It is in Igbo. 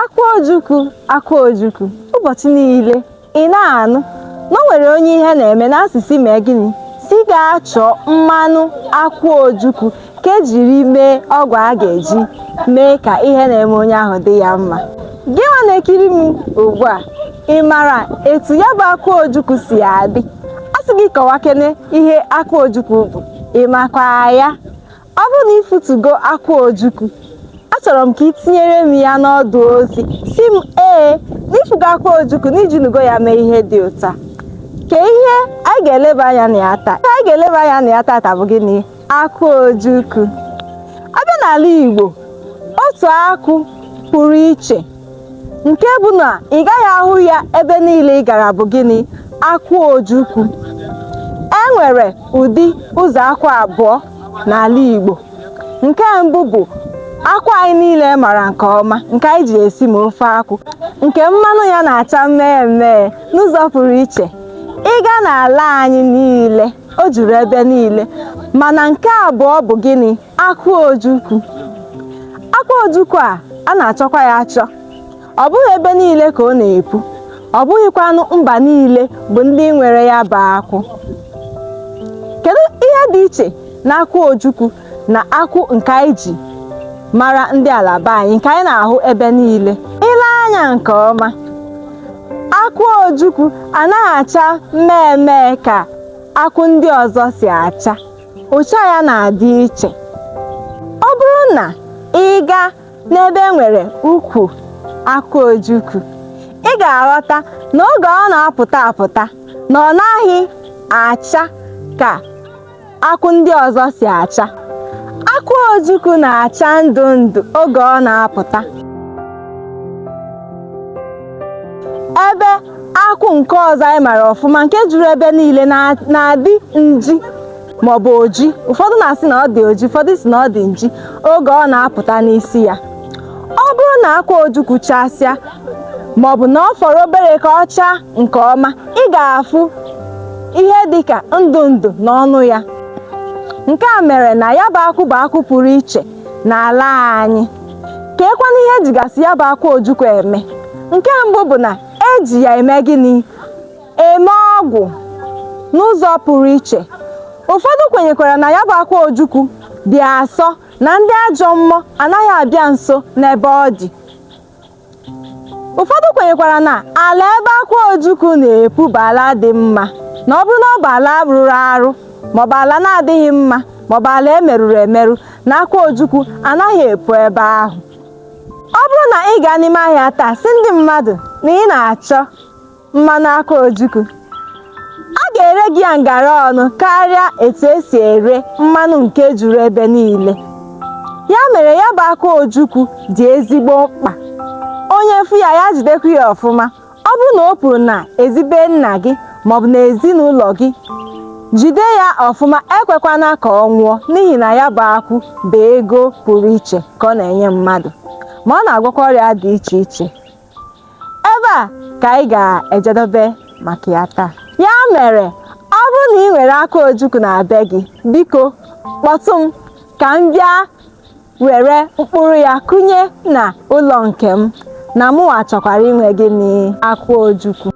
Akwụ ojukwu, akwụ ojukwu, ụbọchị niile ị na-anụ na o nwere onye ihe na-eme na a sị mee gịnị, sị gaa chọọ mmanụ akwụ ojukwu ka ejiri mee ọgwụ a ga-eji mee ka ihe na-eme onye ahụ dị ya mma. Gị nwa na-ekiri m ugbu a, ị mara etu ya bụ akwụ ojukwu si adị? A sị gị kọwakene ihe akwụ ojukwu bụ, ị makwa ya? Ọ bụrụ na ị fụtụgo akwụ ojukwu, achọrọ m ka ị tinyere m ya n'ọdụ ozi, sị m ee, na ị fụgo akwụ ojukwu, na i jinugo ya mee ihe dị otu a. Ka ihe anyị ga-eleba anya na ya taa, ihe anyị ga-eleba anya na ya tata bụ gịnị? Akwụ ojukwu. A bịa n'ala Igbo, otu akwụ pụrụ iche nke bụ na ị gaghị ahụ ya ebe niile ị gara bụ gịnị? Akwụ ojukwu. E nwere ụdị ụzọ akwụ abụọ n'ala Igbo. Nke mbụ bụ akwụ anyị niile mara nke ọma, nke anyị ji esi ma ofe akwụ, nke mmanụ ya na-acha mmee mmee n'ụzọ pụrụ iche. Ị gaa n'ala anyị niile, o juru ebe niile. Mana nke abụọ bụ gịnị? Akwụ ojukwu. Akwụ ojukwu a, a na-achọkwa ya achọ. Ọ bụghị ebe niile ka ọ na-epu, ọ bụghịkwanụ mba niile bụ ndị nwere ya bụ akwụ. Kedu ihe dị iche na akwụ ojukwu na akwụ nke anyị ji mara ndị ala be anyị, nke anyị na-ahụ ebe niile? I lee anya nke ọma, akwụ ojukwu anaghị acha mmee mmee ka akwụ ndị ọzọ si acha. Ụcha ya na-adị iche. Ọ bụrụ na ị gaa n'ebe e nwere ukwu akwụ ojukwu, ị ga-aghọta na oge ọ na-apụta apụta na ọ naghị acha ka akwụ ndị ọzọ si acha. Akwụ ojukwu na-acha ndụ ndụ oge ọ na-apụta, ebe akwụ nke ọzọ anyị mara ọfụma, nke juru ebe niile, na-adị nji maọbụ oji. Ụfọdụ na-asị na ọ dị oji, ụfọdụ sị na ọ dị nji oge ọ na-apụta n'isi ya. Ọ bụrụ na akwụ ojukwu chasịa maọbụ na ọ fọrọ obere ka ọ chaa nke ọma, ị ga-afụ ihe dịka ndụ ndụ n'ọnụ ya. Nke a mere na ya bụ akwụ bụ akwụ pụrụ iche n'ala anyị. Keekwanụ ihe ejigasị ya bụ akwụ ojukwu eme? Nke mbụ bụ na eji ya eme gịnị? Eme ọgwụ n'ụzọ pụrụ iche. Ụfọdụ kwenyekwara na ya bụ akwụ ojukwu dị asọ, na ndị ajọ mmụọ anaghị abịa nso n'ebe ọ dị. Ụfọdụ kwenyekwara na ala ebe akwụ ojukwu na-epu bụ ala dị mma, na ọ bụrụ na ọ bụ ala rụrụ arụ maọbụ ala na-adịghị mma maọbụ ala emerụrụ emerụ, na akwụ ojukwu anaghị epu ebe ahụ. Ọ bụrụ na ị gaa n'ime ahịa taa, sị ndị mmadụ na ị na-achọ mmanụ akwụ ojukwu, a ga-ere gị ya ngara ọnụ karịa etu esi ere mmanụ nke juru ebe niile. Ya mere ya bụ akwụ ojukwu dị ezigbo mkpa. Onye fụ ya, ya jidekwa ya ọfụma. Ọ bụrụ na o puru na ezi be nna gị maọbụ na ezinụlọ gị, jide ya ọfụma, ekwekwana ka ọ nwụọ, n'ihi na ya bụ akwụ bụ ego pụrụ iche ka ọ na-enye mmadụ, ma ọ na-agwọkwa ọrịa dị iche iche. Ebe a ka anyị ga-ejedobe maka ya taa. Ya mere, ọ bụrụ na ị nwere akwụ ojukwu na be gị, biko kpọtụ m ka m bịa were mkpụrụ ya kụnye na ụlọ nke m, na mụnwa chọkwara inwe gịnị? Akwụ ojukwu.